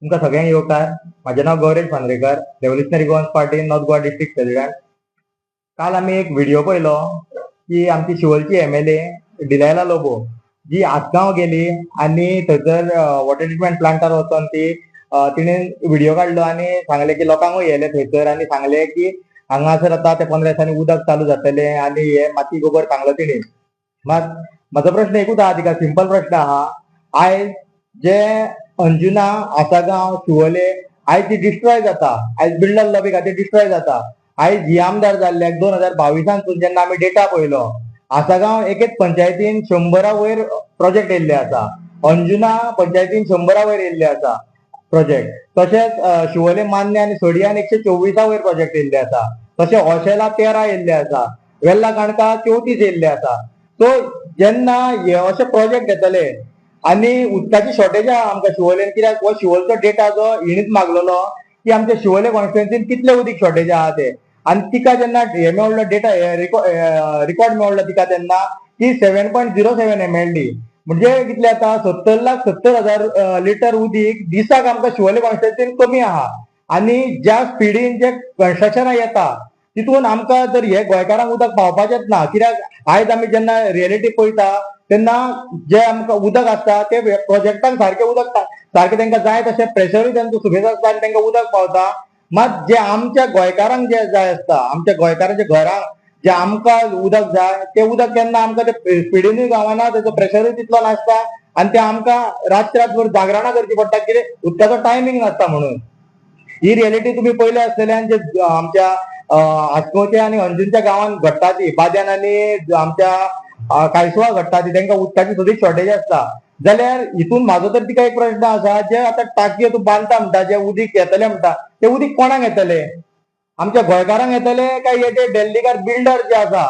तुमकां सगळ्यांक येवकार. म्हाजें नांव Gauresh Mandrekar, Revolutionary Goans Party North Goa district president. काल आमी एक व्हिडिओ पळयलो की आमची शिवोलची MLA Delilah Lobo जी आसगांव गेली आनी थंयसर वॉटर ट्रिटमेंट प्लांटार वचोन ती तिणें व्हिडिओ काडलो आनी सांगलें की लोकांकूय येयले थंयसर आनी सांगलें की हांगासर आतां ते 15 दिसांनी उदक चालू जातलें आनी हे माती गोबर सांगलो तिणें. मात म्हाजो प्रश्न एकूच आहा तिका, सिंपल प्रश्न आहा. आयज जे अंजुना, आसागांव, शिवोले आयज ती डिस्ट्रॉय जाता, आयज बिल्डर लॉबी खातीर डिस्ट्रॉय जाता. आयज ही आमदार जाल्ल्याक 2022 जेन्ना आमी डेटा पळयलो, आसागांव एकेच पंचायतीन 100 वयर प्रोजेक्ट येयल्ले आसा, अंजुना पंचायतीन 100 वयर येयल्ले आसा प्रोजेक्ट, तशेंच शिवोले मान्य आनी सडयान 124 वयर प्रोजेक्ट येयल्ले आसा, तशें ओशेला 13 येयल्ले आसा, वेल्ला काणका 34 येयल्ले आसा. सो जेन्ना हे अशे प्रोजेक्ट येतले आनी उदकाची शॉर्टेज आहा आमकां शिवोलेन, कित्याक हो शिवोलचो डेटा जो हिणीच मागलेलो की आमच्या शिवोले कॉन्स्टिट्युएन्सीन कितले उदीक शॉर्टेज आहा ते, आनी तिका जेन्ना हे मेळ्ळो डेटा, रिकॉर्ड मेळ्ळो तिका तेन्ना की 7.07 MLD म्हणजे कितले आतां 70,70,000 लिटर उदीक दिसाक आमकां शिवोले कॉन्स्टिट्युएन्सीन कमी आहा. आनी ज्या स्पिडीन जे कन्स्ट्रक्शनां येता तितून आमकां जर हे गोंयकारांक उदक पावपाचेंच ना, कित्याक आयज आमी जेन्ना रियलिटी पळयता तेन्ना जे आमकां उदक आसता ते प्रोजेक्टांक सारकें उदक सारकें तांकां जाय तशें प्रेशरूय तांचो सुबेज आसता आनी तांकां उदक पावता. मात जे आमच्या गोंयकारांक जे जाय आसता, आमच्या गोंयकारांच्या घरांक जे आमकां उदक जाय तें उदक केन्ना आमकां ते स्पिडीनूय गावना, तेचो प्रेशरूय तितलो नासता आनी ते आमकां रात रातभर जागरणां करची पडटा कितें उदकाचो टायमींग नासता म्हणून. ही रियलिटी तुमी पयले आसतले आनी जे आमच्या आस्कोवच्या आनी अंजुनच्या गांवांत घडटा ती, बाद्यान आनी आमच्या कायसुवा घडटा ती, तांकां उदकाची सदींच शॉर्टेज आसता. जाल्यार हितून म्हाजो तर तिका एक प्रश्न आसा, जे आतां टाकयो तूं बांदता म्हणटा, जे उदीक येतलें म्हणटा, ते उदीक कोणाक येतले? आमच्या गोंयकारांक येतले काय हे जे दिल्लीकार बिल्डर जे आसा,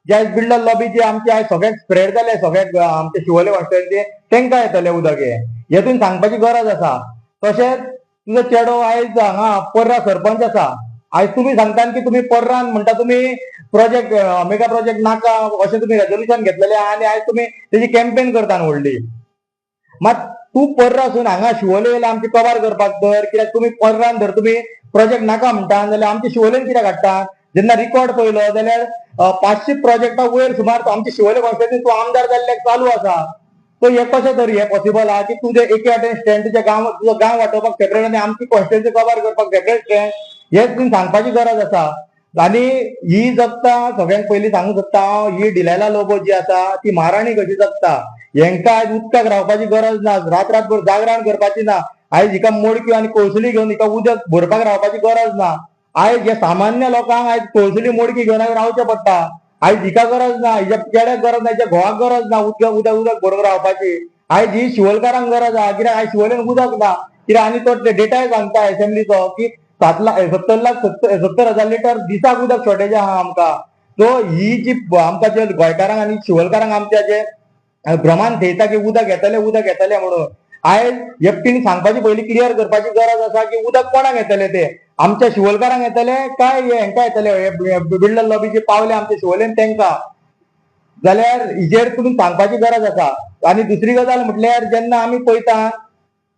जे बिल्डर लॉबी जे आमचे आयज सगळ्याक स्प्रेड जाले सगळ्याक आमचे शिवोले कॉन्स्टिट्युएन्सी, तांकां येतले उदक? हे हेतून सांगपाची गरज आसा. तशेंच तुजो चेडो आयज हांगा पर्रा सरपंच आसा, आयज तुमी सांगता की तुमी पर्रान म्हणटा तुमी प्रोजेक्ट मेगा प्रोजेक्ट नाका अशें तुमी रेजोल्युशन घेतलेलें आनी आयज तुमी तेजी कॅम्पेन करता व्हडली. मात तूं पर्रा आसून हांगा शिवोले येयल्या आमची कबार करपाक तर, कित्याक तुमी पर्रान जर तुमी प्रोजेक्ट नाका म्हणटा जाल्यार आमची शिवोलेन कित्याक हाडटा? जेन्ना रिकॉर्ड पळयलो जाल्यार 500 प्रोजेक्टा वयर सुमार आमची शिवोले कॉन्स्टिट्युएन्सी तूं आमदार जाल्ल्याक चालू आसा. सो हें कशें तर हें पॉसिबल आहा की तुजें एके वाटेन स्टँड तुज्या गांव तुजो गांव वाटोवपाक सेपरेट आनी आमची कॉन्स्टिट्युएन्सी कबार करपाक सेपरेट स्टँड, हें तुमी सांगपाची गरज आसा. आनी ही जगता सगळ्यांक पयलीं सांगूंक सोदता हांव, ही डिलायला लोबो जी आसा ती महाराणी कशी जगता. हेंकां आयज उदकाक रावपाची गरज ना, रात रातभर जागरण करपाची ना. आयज हिका मोडक्यो आनी कोळसुली घेवन हिका उदक भरपाक रावपाची गरज ना. आयज हे सामान्य लोकांक आयज कोळसुली मोडकी घेवन आयज रावचें पडटा. आयज हिका गरज ना, हिच्या चेड्याक गरज ना, हिच्या घोवाक गरज ना उदक उदक उदक भरून रावपाची. आयज ही शिवोलकारांक गरज आहा, कित्याक आयज शिवोलेन उदक ना. कित्याक आनी तो डेटाय सांगता एसेंब्लीचो की 7,70,000 लिटर दिसाक उदक शॉर्टेज आहा आमकां. सो ही जी आमकां जे गोंयकारांक आनी शिवोलकारांक आमच्या जे भ्रमान थेयता की उदक येतलें उदक येतलें म्हणून, आयज एकटीन सांगपाची पयलीं क्लियर करपाची गरज आसा की उदक कोणाक येतलें, ते आमच्या शिवोलकारांक येतलें काय हेंकां येतलें, बिल्डर लॉबीचे पावले आमच्या शिवोलेन तेंकां? जाल्यार हिजेर तुमी सांगपाची गरज आसा. आनी दुसरी गजाल म्हटल्यार जेन्ना आमी पळयता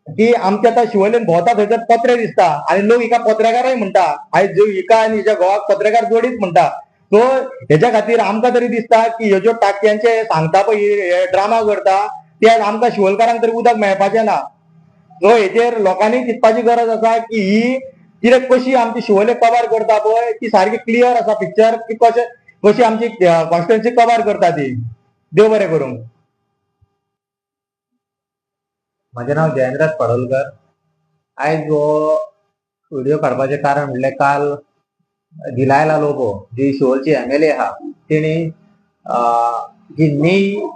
की आमच्या आतां शिवोलेन भोंवता थंयसर पत्रे दिसता आनी लोक हिका पत्रेकारय म्हणटा, आयज हिका आनी हिच्या घोवाक पत्रेकार जोडीच म्हणटा. सो हेच्या खातीर आमकां तरी दिसता की ह्यो ज्यो टाकयांचे सांगता पळय ड्रामा करता ते आमकां शिवोलकारांक तरी उदक मेळपाचें ना. सो हेचेर लोकांनी चिंतपाची गरज आसा की ही कितें कशी आमची शिवोले कबार करता पळय ती सारकी क्लियर आसा पिक्चर की कशें कशी आमची कॉन्स्टिट्युएन्सी कबार करता ती. देव बरें करूं. म्हजें नांव जयेंद्र पडोलकर. आयज हो व्हिडिओ काडपाचें कारण म्हणल्यार काल डिलायला लोबो जी शिवोलची MLA आहा तिणी जी न्ही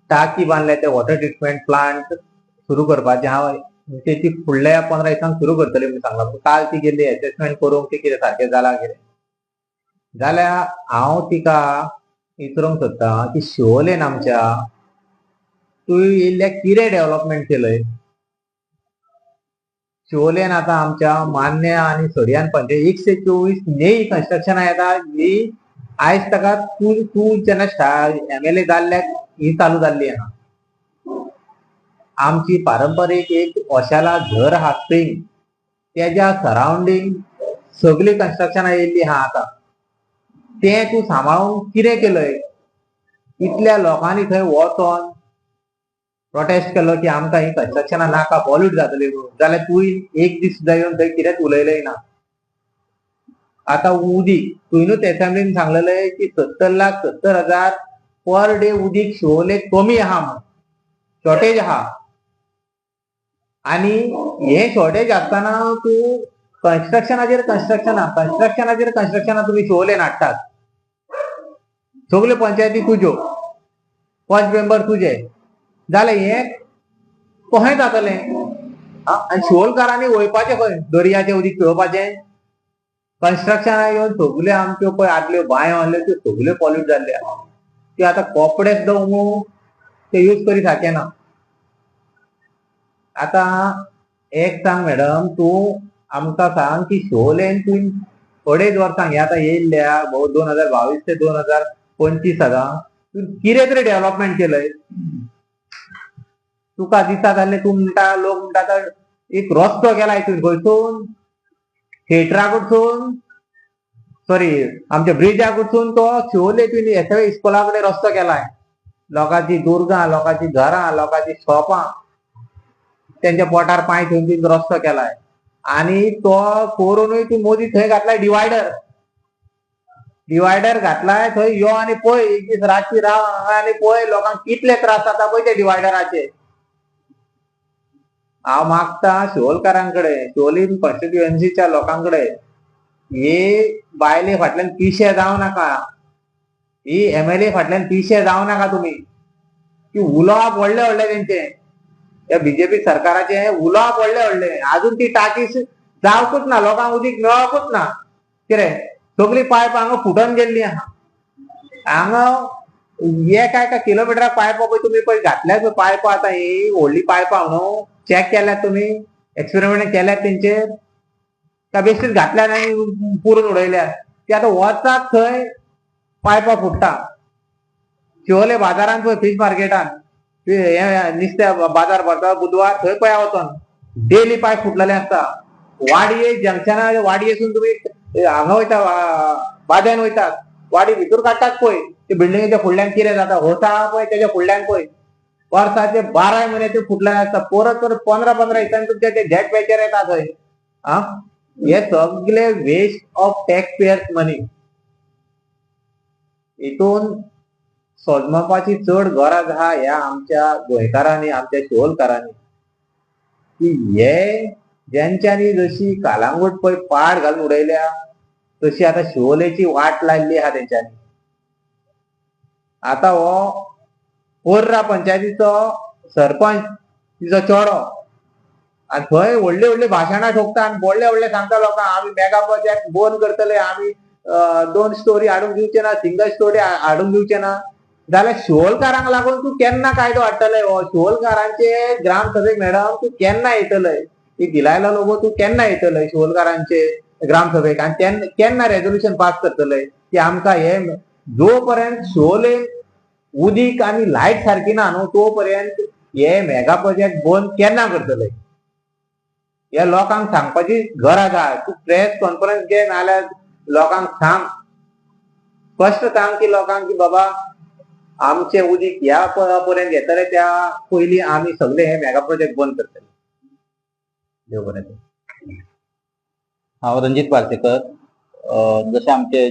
टाकी बांदल्या ते वॉटर ट्रिटमेंट प्लांट सुरू करपाचें आहा, म्हणजे ती फुडल्या 15 दिसांक सुरू करतली म्हणून सांगलां. काल ती गेल्ली एसेसमेंट करूंक ती कितें सारकें जालां कितें जाल्यार हांव तिका विचारूंक सोदतां की शिवोलेन आमच्या तूं येयल्ल्या कितें डेव्हलपमेंट केलंय? शिवोलेन आतां आमच्या मान्य आनी सडयान पंचायत 124 न्ही कन्स्ट्रक्शनां येता ही आयज ताका तूं तूं जेन्ना MLA जाल्ल्याक ही चालू जाल्ली आहा. आमची पारंपरीक एक ओशाला झर आहा स्प्रींग, तेज्या सरावंडींग सगळी कन्स्ट्रक्शनां येयल्ली आहा. आतां तें तूं सांबाळून कितें केलंय? इतल्या लोकांनी थंय वचोन प्रोटेस्ट केलो की आमकां ही कन्स्ट्रक्शनां नाका, पॉल्यूट जातली म्हणून, जाल्यार तूं एक दीस सुद्दां येवन थंय कितेंच उलयलें ना. आतां उदीक तुवेंनूच एसेंब्लीन सांगलेलें की 70,70,000 पर डे उदीक शिवोले कमी आहा म्हणून, शॉर्टेज आहा. आनी हे शॉर्टेज आसतना तूं कन्स्ट्रक्शनाचेर कन्स्ट्रक्शनां, कन्स्ट्रक्शनाचेर कन्स्ट्रक्शनां तुमी शिवोलेन हाडटात. सगल्यो पंचायती तुज्यो, पंच मेंबर तुजे, जाल्यार हें कशें जातलें? आनी शिवोलकारांनी वयपाचें खंय दर्याचें उदीक पिवपाचें? कन्स्ट्रक्शनां येवन सगल्यो आमच्यो पळय आदल्यो बांयो आहल्यो त्यो सगल्यो पॉल्यूट जाल्ल्यो आहा. त्यो आतां कपडे सुद्दां उमूंक ते यूज करी सारके ना. आतां एक सांग मॅडम, तूं आमकां सांग की शिवोलेन तुवें अडेज वर्सां हे आतां येयल्ल्या भोव 2022 ते 2025 आतां तूं कितें तरी डेव्हलपमेंट केलंय? तुका दिसता जाल्यार तूं म्हणटा, लोक म्हणटा आतां एक रस्तो केला तुवें खंयसून थिएटरा कडसून, सॉरी आमच्या ब्रिजा कडसून तो शिवोले तुवें एस इस्कोला कडेन रस्तो केलाय. लोकांची दुर्गां, लोकांची घरां, लोकांची शॉपां, तेंच्या पोटार पांय ठेवन तुवें रस्तो केलाय. आनी तो करुनूय तूं मोदी थंय घातलाय डिवायडर, डिवायडर घातलाय थंय यो आनी पळय एक दीस रातची राव हांगा आनी पळय लोकांक कितले त्रास जाता पळय ते डिवायडराचे. हांव मागता शिवोलकारांकडे, शिवोलीम कॉन्स्टिट्युएन्सीच्या लोकांकडे, हे बायले फाटल्यान पिशे जावं नाका, ही एमएलए फाटल्यान पिशे जावं नाका तुमी. ती उलोवप व्हडलें व्हडलें तेंचें, त्या बीजेपी सरकाराचें उलोवप व्हडलें व्हडलें, आजून ती टाकी जावकूच ना, लोकांक उदीक मेळोकूच ना. कितें सगळी पायपां हांगा फुटून गेल्ली आहा. हांगा एका एका किलोमिटराक पायपां पळय तुमी पळय घातल्यात पळय पायपां, आतां ही व्हडली पायपां न्हू चॅक केल्यात तुमी, एक्सपेरिमेंट केल्यात तेंचेर, त्या बेश्टीच घातल्यात आनी पुरून उडयल्यात. ती आतां वचात थंय पायपां फुट्टा. शिवोले बाजारान पळय फीश मार्केटान हे नुस्त्या बाजार भरता बुधवार, थंय पळय वचोन डेली पायप फुटलेले आसता. वाडये जंक्शना वाडयेसून तुमी हांगा वयता बाद्यान वयतात, वाडी भितर काडटात पळय ते बिल्डिंगेच्या फुडल्यान कितें जाता होता पळय तेच्या फुडल्यान पळय वर्साचे 12 म्हयने ते फुटलेले आसता. परत परत 15-15 दिसांनी तुमचे ते झेट पॅचर येता थंय. आं, हे सगळे waste of tax payers money. हितून सोजमपाची चड गरज आहा ह्या आमच्या गोंयकारांनी, आमच्या शिवोलकारांनी, की हे जेंच्यांनी जशी कालांगूट पळय पाड घालून उडयल्या तशी आतां शिवोलेची वाट लायल्ली आहा तेंच्यांनी. आतां हो पोर्रा पंचायतीचो सरपंच तिचो चेडो आनी थंय व्हडली व्हडली भाशणां ठोकता आनी व्हडले व्हडले सांगता लोकांक आमी मेगा प्रोजेक्ट बंद करतले, आमी 2 स्टोरी हाडूंक दिवचे ना, सिंगल स्टोरी हाडूंक दिवचे ना. जाल्यार शिवोलकारांक लागून तूं केन्ना कायदो हाडटले? हो शिवोलकारांचे ग्रामसभेक मॅडम तूं केन्ना येतले? ही दिलायला लोगो तूं केन्ना येतले शिवोलकारांचे ग्रामसभेक आनी केन्ना रेजोल्युशन पास करतले की आमकां हे जो पर्यंत शिवोले उदीक आनी लायट सारकी ना न्हू तो पर्यंत हे मेगा प्रोजेक्ट बंद केन्ना करतले? हे लोकांक सांगपाची गरज आहा. तूं प्रेस कॉन्फरन्स घे, नाल्यार लोकांक सांग, स्पश्ट सांग की लोकांक की बाबा आमचे उदीक ह्या पर्यंत येतले त्या पयलीं आमी सगळे हे मेगा प्रोजेक्ट बंद करतले. देव बरें करूं. हांव रंजीत पार्सेकर. जशें आमचे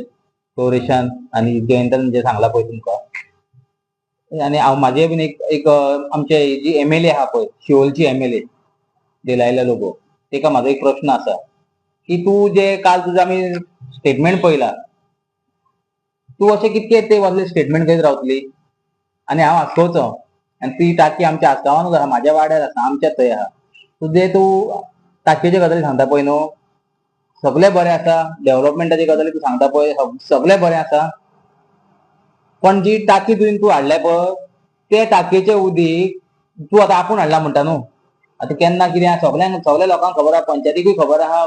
गौरेशान आनी जयंतान जे सांगला पळय तुमकां, आनी हांव म्हाजे बीन एक एक आमचे जी एमएलए आहा पळय शिवोलची एमएलए दिलायला लोगो, तेका म्हाजो एक प्रश्न आसा की तूं जे काल तुजें आमी स्टेटमेंट पळयला, तूं अशें कितके ते वाजले स्टेटमेंट करीत रावतली? आनी हांव आसकोवचो आनी ती टाकी आमच्या आसगांवानूच आहा, म्हाज्या वाड्यार आसा, आमच्या थंय आहा. तुजें तूं टाकयेच्यो गजाली सांगता पळय न्हू, सगळें बरें आसा, डेव्हलपमेंटाची गजाली तूं सांगता पळय सगळें बरें आसा, पण जी टाकी तुवें तूं हाडल्या पळय ते टाकयेचें उदीक तूं आतां आपूण हाडला म्हणटा न्हू. आतां केन्ना कितें आहा सगळ्यांक, सगळ्या लोकांक खबर आहा, पंचायतीकूय खबर आहा,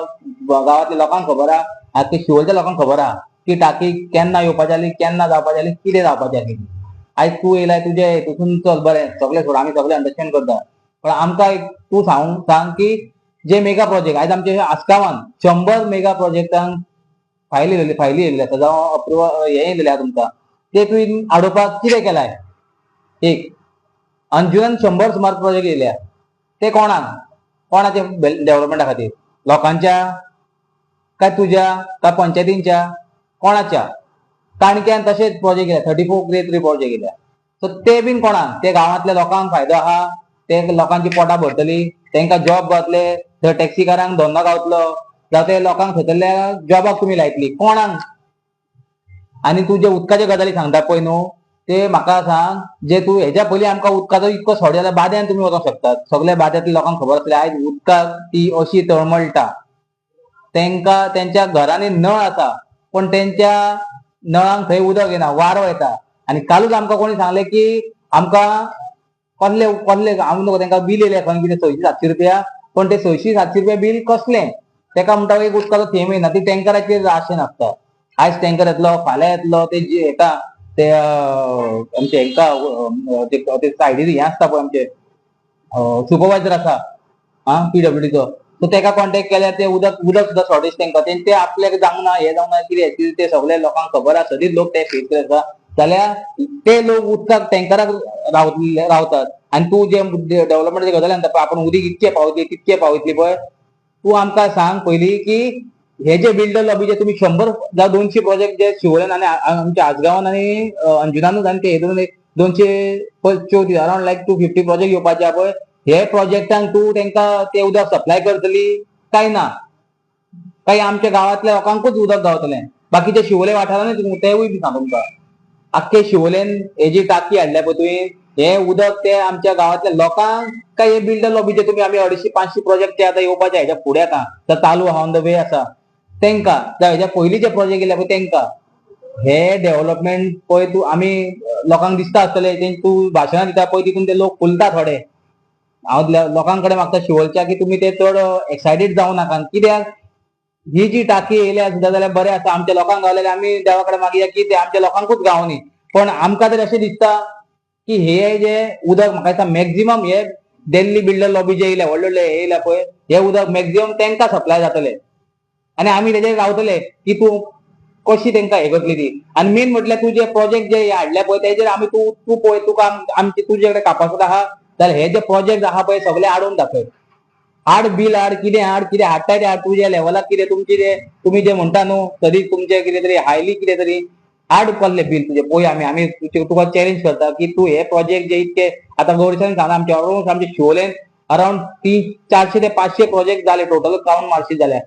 गांवांतल्या लोकांक खबर आहा, आतां शिवोलच्या लोकांक खबर आहा की टाकी केन्ना येवपाची आसली, केन्ना जावपाची आसली, कितें जावपाची आसली. आयज तूं येयलाय तुजे हितून चल बरें सगळें सोड, आमी सगळें अंडरस्टँड करता, पण आमकां एक तूं सांग सांग की जे मेगा प्रोजेक्ट आयज आमचे आसगांवान 100 मेगा प्रोजेक्टांक फायली येयल्ली, फायली येयल्ली आसा जावं अप्रुवल हें येयलेलें आसा तुमकां, ते तुवें हाडोवपाक कितें केलाय? एक अंजुनान 100 सुमार प्रोजेक्ट येयल्या, ते कोणाक, कोणाच्या डेव्हलपमेंटा खातीर? लोकांच्या काय तुज्या काय पंचायतींच्या, कोणाच्या? काणक्यान तशेंच प्रोजेक्ट येयल्या, 34 ग्रेड 3 प्रोजेक्ट येयल्या, सो ते बीन कोणाक? ते गांवांतल्या लोकांक फायदो आहा, ते लोकांची पोटां भरतली, तेंकां जॉब गावतले, थंय टॅक्सीकारांक धंदो गावतलो, जावं ते लोकांक थंयसरल्या जॉबाक तुमी लायतली, कोणाक? आनी तूं जे उदकाचे गजाली सांगता पळय न्हू, ते म्हाका सांग, जे तूं हेज्या पयलीं आमकां उदकाचो इतको सॉड जाल्यार बाद्यान तुमी वचोंक शकतात, सगल्या बाद्यांतल्या लोकांक खबर आसतलें आयज उदकाक ती अशी तळमळटा. तेंकां तेंच्या घरांनी नळ आसा पण तेंच्या नळांक थंय उदक येना, वारो येता. आनी कालूच आमकां कोणी सांगलें की आमकां कसले कसले आमी न्हू तेंकां बील येयलें खंय कितें 600-700 रुपया, पण ते 600-700 रुपया बील कसलें? तेका म्हणटा एक उदकाचो थेंब येना, ती टँकराचेर आशेन आसता. आयज टँकर येतलो, फाल्यां येतलो, ते जे हेका ते आमचे हेंका ते सायडीर हें आसता पळय आमचे सुपरवायजर आसा आं पीडब्ल्यूडीचो, सो तेका कॉन्टेक्ट केल्यार ते उदक उदक सुद्दां शॉर्टेज तेंकां, ते आपल्याक जावंक ना, हें जावंक ना, कितें ते सगळे लोकांक खबर आसा, सदींच लोक ते फेस करता जाल्यार ते लोक उदकाक टँकराक रावतात. आनी तूं जे डेव्हलपमेंटाचे गजाली सांगता पळय, आपूण उदीक इतकें पावतली तितकें पावतली पळय, तूं आमकां सांग पयलीं की हे जे बिल्डर लॉबीचे तुमी 100 जावं 200 प्रोजेक्ट जे शिवोलेन आनी आमच्या आसगांवान आनी अंजुनानूच आनी ते हेतून 234 अरावंड लायक 250 प्रोजेक्ट येवपाचे आहा पळय, हे प्रोजेक्टांक तूं तेंकां ते उदक सप्लाय करतली काय ना? काय आमच्या गांवांतल्या लोकांकूच उदक गावतलें? बाकीचे शिवोले वाठारानूच तेवूय बी सांग तुमकां, आख्खे शिवोलेन हे जी टाकी हाडल्या पळय तुवें, हे उदक ते आमच्या गांवांतल्या लोकांक काय हे बिल्डर लॉबीचे तुमी आमी 250-500 प्रोजेक्ट ते आतां येवपाचे हेच्या फुडें आतां तर चालू आहा, ऑन the way आसा तेंकां, जावं हेच्या पयलींचे प्रोजेक्ट येयले पळय तेंकां. हे डेव्हलपमेंट पळय तूं आमी लोकांक दिसता आसतलें, ते तूं भाशणां दिता पळय तितून ते लोक फुलता थोडे. हांव लोकां कडेन मागता शिवोलच्या की तुमी ते चड एक्सायटेड जावं नाका, कित्याक ही जी टाकी येयल्या सुद्दां जाल्यार बरें आसा, आमच्या लोकांक गावलें जाल्यार आमी देवा कडेन मागया की ते आमच्या लोकांकूच गावनी. पण आमकां तरी अशें दिसता की हे जे उदक म्हाका दिसता मॅक्झिमम हे दिल्ली बिल्डर लॉबी जे येयल्या व्हडले व्हडले येयल्या पळय, हे उदक मॅक्झिमम तेंकां सप्लाय जातले आनी आमी तेजेर रावतले की तूं कशी तेंकां हें करतली ती. आनी मेन म्हटल्यार तूं जे प्रोजेक्ट जे हाडले पळय तेजेर आमी तूं तूं पळय तुका आमचे तुजे कडेन कापासत आहा जाल्यार हे जे प्रोजेक्ट आहा पळय सगळे हाडून दाखय, हाड बील हाड, कितें हाड, कितें हाडटाय तें हाड, तुज्या लेवलाक कितें तुमची ते तुमी जे म्हणटा न्हू सदींच तुमचें कितें तरी हायली कितें तरी हाड कसलें बील तुजें पळोवया आमी, आमी तुका चॅलेंज करता की तूं हे प्रोजेक्ट जे इतके आतां गौरेशान सांगला आमचे ऑलमोस्ट आमचे शिवोलेन अरावंड 300-400 ते 500 प्रोजेक्ट जाले टोटल कावंट मारशी जाल्यार,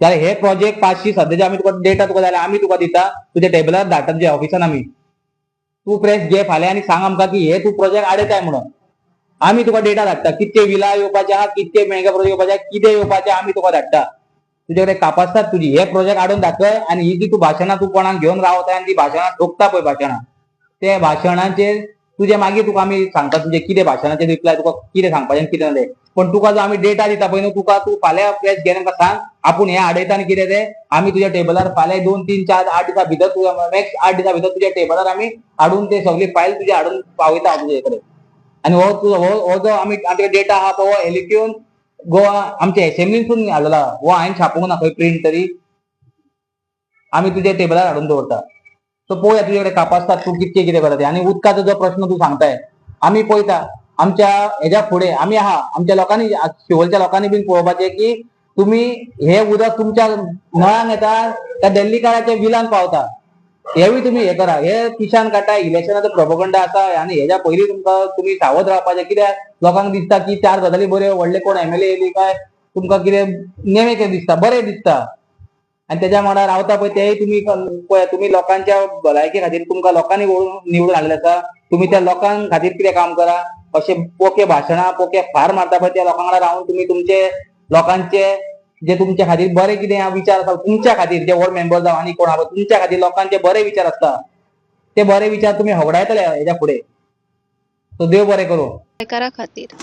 जाल्यार हे प्रोजेक्ट 500 सद्याचे आमी तुका डेटा तुका जाल्यार आमी तुका दिता, तुज्या टेबलार धाडटा तुज्या ऑफिसान आमी, तूं प्रेस घे फाल्यां आनी सांग आमकां की हे तूं प्रोजेक्ट आडयताय म्हणून, आमी तुका डेटा धाडटा कितके विला येवपाचे आहा, कितके मेगा प्रोजेक्ट येवपाचे आहा, कितें येवपाचें आमी तुका धाडटा, तुजे कडेन कापासतात तुजी, हे प्रोजेक्ट हाडून दाखय. आनी ही जी तूं भाशणां तूं कोणाक घेवन रावताय आनी ती भाशणां ठोकता पळय भाशणां, ते भाशणाचेर तुजे मागीर तुका आमी सांगता तुजे कितें भाशणाचेर रिप्लाय तुका कितें सांगपाचें आनी कितें ना तें. पण तुका जो आमी डेटा दिता पळय न्हू, तुका तूं फाल्यां प्रेस घेवन आमकां सांग आपूण हें आडयता आनी कितें तें, आमी तुज्या टेबलार फाल्यां 2, 3, 4, 8 दिसां भितर तुका मॅक्स 8 दिसां भितर तुज्या टेबलार आमी हाडून ते सगळी फायल तुजी हाडून पावयता हांव तुजे कडेन. आनी हो तुजो हो जो आमी आमचे डेटा आहा पळय हो एलिक्यून गोवा आमच्या एसेंब्लीनसून हाडलेला, हो हांवें छापूंक ना खंय प्रिंट तरी, आमी तुज्या टेबलार हाडून दवरता. सो पळोवया तुजे कडेन कापासतात तूं कितके कितें करता तें. आनी उदकाचो जो प्रश्न तूं सांगताय आमी पळयता आमच्या हेज्या फुडें आमी आहा, आमच्या लोकांनी शिवोलच्या लोकांनी बीन पळोवपाचें की तुमी हे उदक तुमच्या नळांक येता त्या दिल्लीकाराच्या बिलान पावता, हेवूय तुमी हे करा. हे पिशान काडटा, इलेक्शनाचो प्रोपोगंडा आसा आनी हेज्या पयलीं तुमकां तुमी सावध रावपाचें, कित्याक लोकांक दिसता की 4 गजाली बऱ्यो, व्हडले कोण एमएलए येयली काय तुमकां कितें नेमे कितें दिसता, बरें दिसता आनी तेज्या वांगडा रावता पळय तेय तुमी पळय, तुमी लोकांच्या भलायके खातीर तुमकां लोकांनी निवडून हाडलें आसा, तुमी त्या लोकां खातीर कितें काम करा. अशे पोके भाशणां पोके फार मारता पळय त्या लोकां वांगडा रावन तुमी तुमचे लोकांचे जे तुमच्या खातीर बरे कितें विचार आसा, तुमच्या खातीर जे वॉर्ड मेंबर जावं आनी कोण आहा तुमच्या खातीर लोकांचे बरे विचार आसता, ते बरे विचार तुमी होगडायतले हेज्या फुडें. सो देव बरें करूं. करा खातीर.